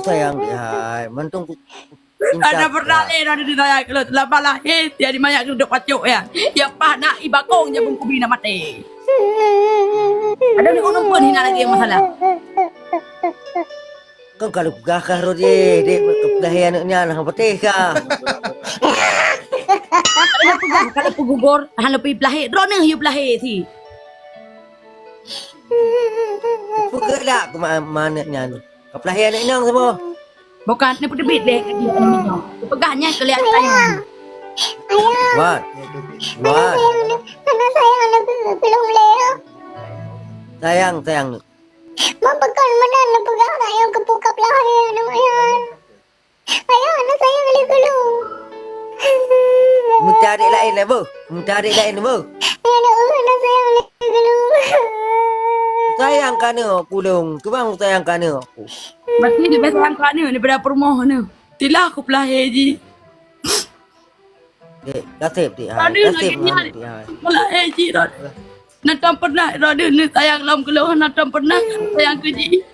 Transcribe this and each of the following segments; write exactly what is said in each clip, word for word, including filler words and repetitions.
Sayang dihai, mantong ku, ku, Hana pernah lé droeneuh disayang keu lôn. Laba lahé, tiep di manyak keuneuk pacok nyan. Nyang paih na i bakong nyang beungkubi na maté. Ada ni ureueng pun hina lagi masalah. Kan kalau peugah kah rot jih, dek, peugah aneuk nyan, hang patéh kah? Kalau peugah, kalau peugugor, hana pi peulahé, droeneuh yue peulahé si. Peugah dak keu ma-, ma aneuk nyan? Ka peulahé aneuk inong saboh. Bukan, ni peuteubiet deh ka jih aneuk inong. Peugah nyan keu lé aneuk sayang. Ayah. Wan. Wan. Aneuk sayang, aneuk sayang, aneuk belum lé. Sayang, sayang. Mak peugah meunan neupeugah ayah keu peugah peulahé aneuk ayah. Ayah, aneuk sayang lé keu lôn. Meucari laén lah, boh. Meucari laén, boh. Ayah, aneuk, aneuk sayang lé keu lôn. Sayang ka aneuk aku dong. Keu bang sayang ka aneuk aku. Berarti lebih sayang ka aneuk daripada peurumoh aneuk. Tilah aku peulahé jih. Dek, kaseb, dek, hai. Aneuk kaseb lagi nyan. Aneuk, dek, hai. Peulahé jih, Rot. Na tom pernah droeneuh sayang lom keu lôn, na tom pernah sayang keu jih.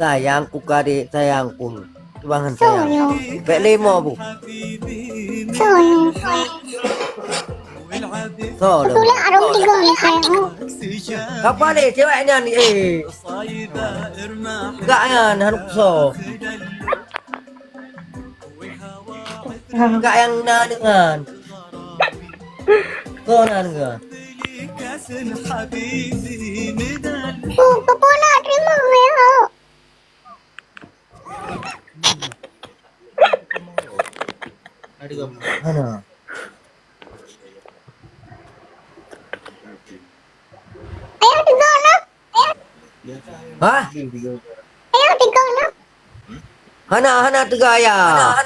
Sayang ku ka dek, sayang ku. Tubangan sayang. Soe nyoe? Bèk lé mo bu. Soe nyoe? Soe lôn? Tulak arung tiga ni sayang. Kapa dek cewek nyan ni, eh? Gak nyan, hanuk soe. Kak nyang na deungon. Kau na deungon. Oh, kau pun nak terima ya. Mana? Ayah tegur lah. Ayah. Hah? Ayah tegur lah. Hana, hana tegur ayah.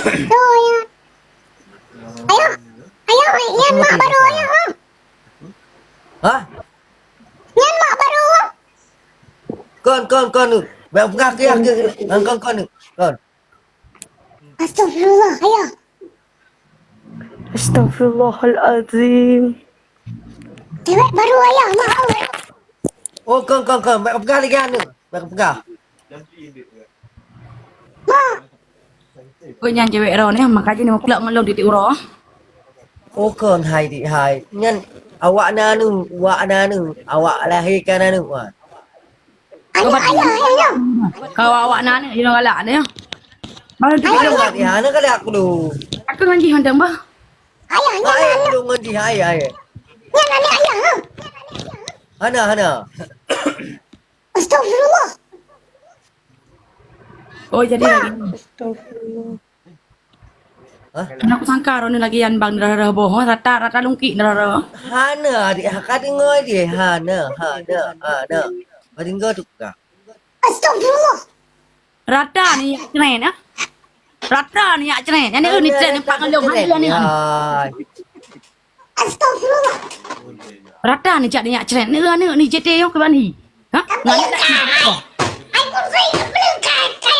Tu ayah. Ayah. Ayah, nyan mak baru ayah, ha? Hah? Nyan mak baru, ha? Kon, kon, kon. Bèk peugah keu ayah keu. Kon, kon, kon. Kon. Astagfirullah, ayah. Astagfirullahalazim. Cewek baru ayah, mak. Oh, kon, kon, kon. Bèk peugah lagèe nyan. Bèk peugah. Mak. Oh, nyan cewek droeneuh, maka jih ni meukulak ngon lôn tiep-tiep uroe. Oh, kon hai dik hai. Nyan awak na aneuk, awak na aneuk, awak lahé ka aneuk, wan. Ayah, ayah, ayah. Kau awak na aneuk, jinoe galak nyoe. Malah tu. Ayah, ayah. Hana kada aku dong. Aku ngon jih mantong bah. Ayah, nyan aneuk. Aku dong ngon jih, hai, hai. Nyan aneuk ayah, ha? Hana, hana. Astagfirullah. Oh, jadi lagi. Astagfirullah. Hah? Hana kusangka droeneuh lagi nyan bang, rhah-rhah boh, rata, rata lungkik rhah-rhah. Hana, adik, ka deungoe jih, hana, hana, hana. Ka deungoe tu ka. Astagfirullah. Rata ni yak cren, ah. Rata ni yak cren. Nyan ni, ni cren, nampak ngelong, hana ni. Hai. Astagfirullah. Rata ni jak ni yak cren. Ni aneuk ni jete nyang keuban hi. Ha? Ngan ni tak. Ai, kursi, kai, kai, kai,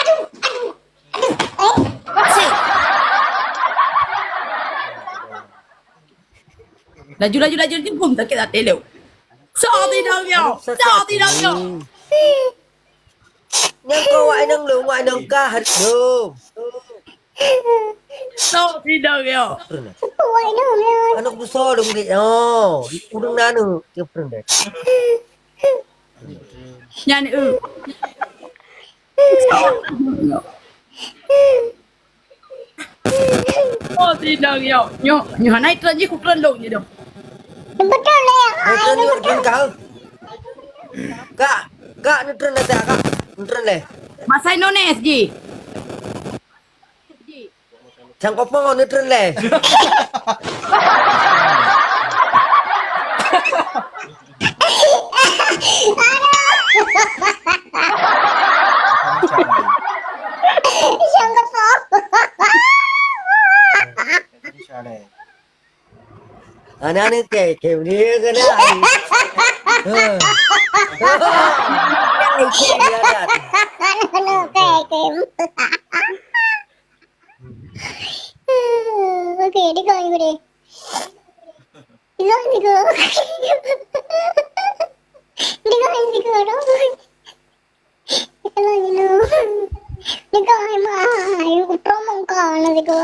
aduh, aduh, aduh. Eh? Kursi. Laju, laju, laju, laju, bum, sakit hati lu. Sok ti dong yo. Sok ti dong yo. Nyang kau wak inong lôn, wak inong kah lôn. Sok ti dong yo. Wak inong lôn. Aneuk beso lôn dek. Oh, ureueng na aneuk, dia pernah dek. Nyan, eh. Oh, sidang yo. Nyoe, nyoe hana itreun jih, kutreun lôn jih dong. Beutôi lé. Eh, treun jih, treun kah? Kak, kak, ni treun lé, kak. Ni treun lé. Bahasa Indonesia jih. Cang kopong ni treun lé. Aneuk-aneuk kèe, kèe ni keunan. Heh. Kèe, kèe, aneuk-aneuk kèe, kèe. Okey, tiga, tiga, tiga. Tiga, tiga. Tiga, tiga, tiga. Siku.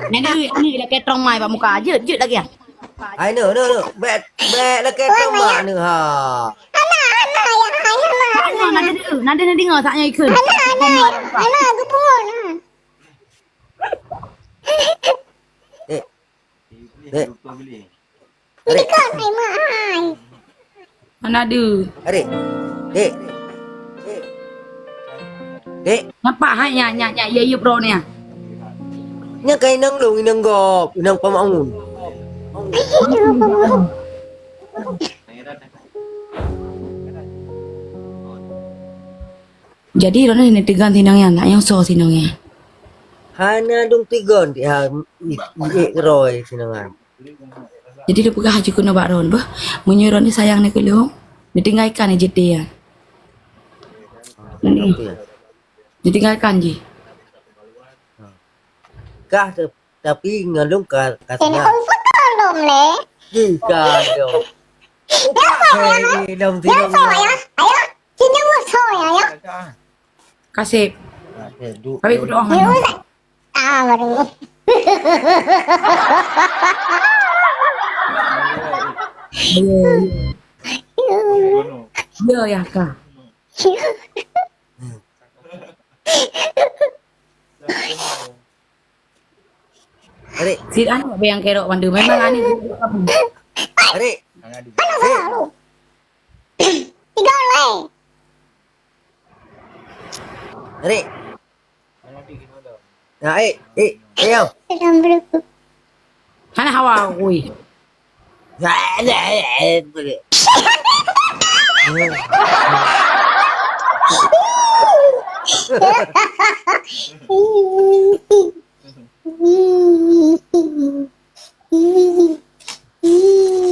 Nyan ni, ni lakèe trong mai bak muka. Jeuet, jeuet lagèe nyan. Ai, no, no, no. Bèk, bèk lakèe trong mak ni, ha. Hana, hana, ya, hana, hana. Hana, nanti, nanti, nanti dengar saatnya ikut. Hana, hana, hana, aku pungut, ha. Eh. Eh. Arek. Ikot hai mak hai. Hana deuh. Arek. Dek. Dek. Napa hai nyan, nyan, nyan, ya, ya, bro ni, ah? Nyan ka inong lôn, inong gob, inong pamaun. Ayo, pamaun. Jadi, droeneuh neuteugon sinong nyan, nak nyang soe sinong nyan? Hana dong teugon, di ha, i, i, i, roi sinong nyan. Jadi, neupeugah haju keunoe bak droeneuh, beuh, meunyoe droeneuh sayang neu keu lôn, neutinggai ikan jeuet nyan. Neutinggai ikan jih. Kah te-, tapi ngon lôn ka, ka seunang. Kondom lé. Ih, ka dong. Nyang soe ya? Nyang soe ya? Ayo, sini soe ya, ya? Kaseb. Kaseb, du-, tapi kudoh. Ah, baru. Iya, iya. Iya, ya, Kak. Adik. Sit aneuk bèe nyang kerok bandum. Memang aneuk. Adik. Tiga lai. Adik. Ya, eh, eh, eh, yo. Hana hawa, ui.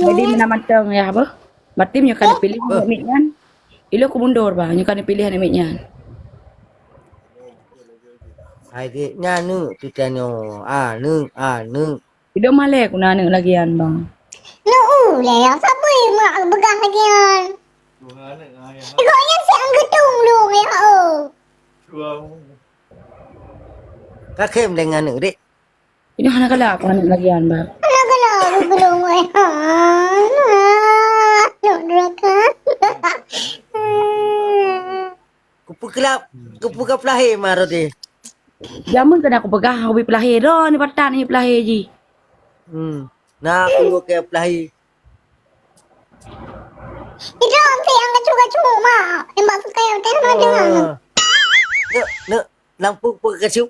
Jadi meunan mantong ya, apa? Batim nyoe ka neupiléh aneuk miet nyan. Ilôn kumundor, bah, nyoe ka neupiléh aneuk miet nyan. Hai, gét nyan neuk, tu tanyoe. Ah, neuk, ah, neuk. Idong malèe ku na aneuk lagèe nyan, bang. Neu lé, nyang sabe mak beugah lagèe nyan. Ikok nyan siang geutung lôn ya, oh. Ka khem dengan aneuk, Dek. Idong hana galak ku aneuk lagèe nyan, bang. Hana galak ku lôn, weh. Aneuk duraka. Kupeukeulap, kupeuka peulahé ma rot jih. Jameun keunan kupeugah ubit peulahé, droe ni patan ni peulahé jih. Hmm. Na aku ke peulahé. Idong ti ang kacu-kacu ma. Tembak sukai hotel ma dengar. Neuk, neuk, lampu peukacu.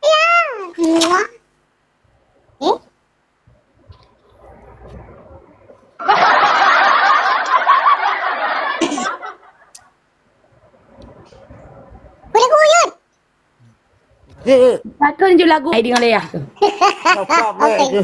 Ya. Muah. Eh? Boleh kuyut? Eh, eh. Takkan je lagu. Ai dengan Leah tu. Apa, apa tu?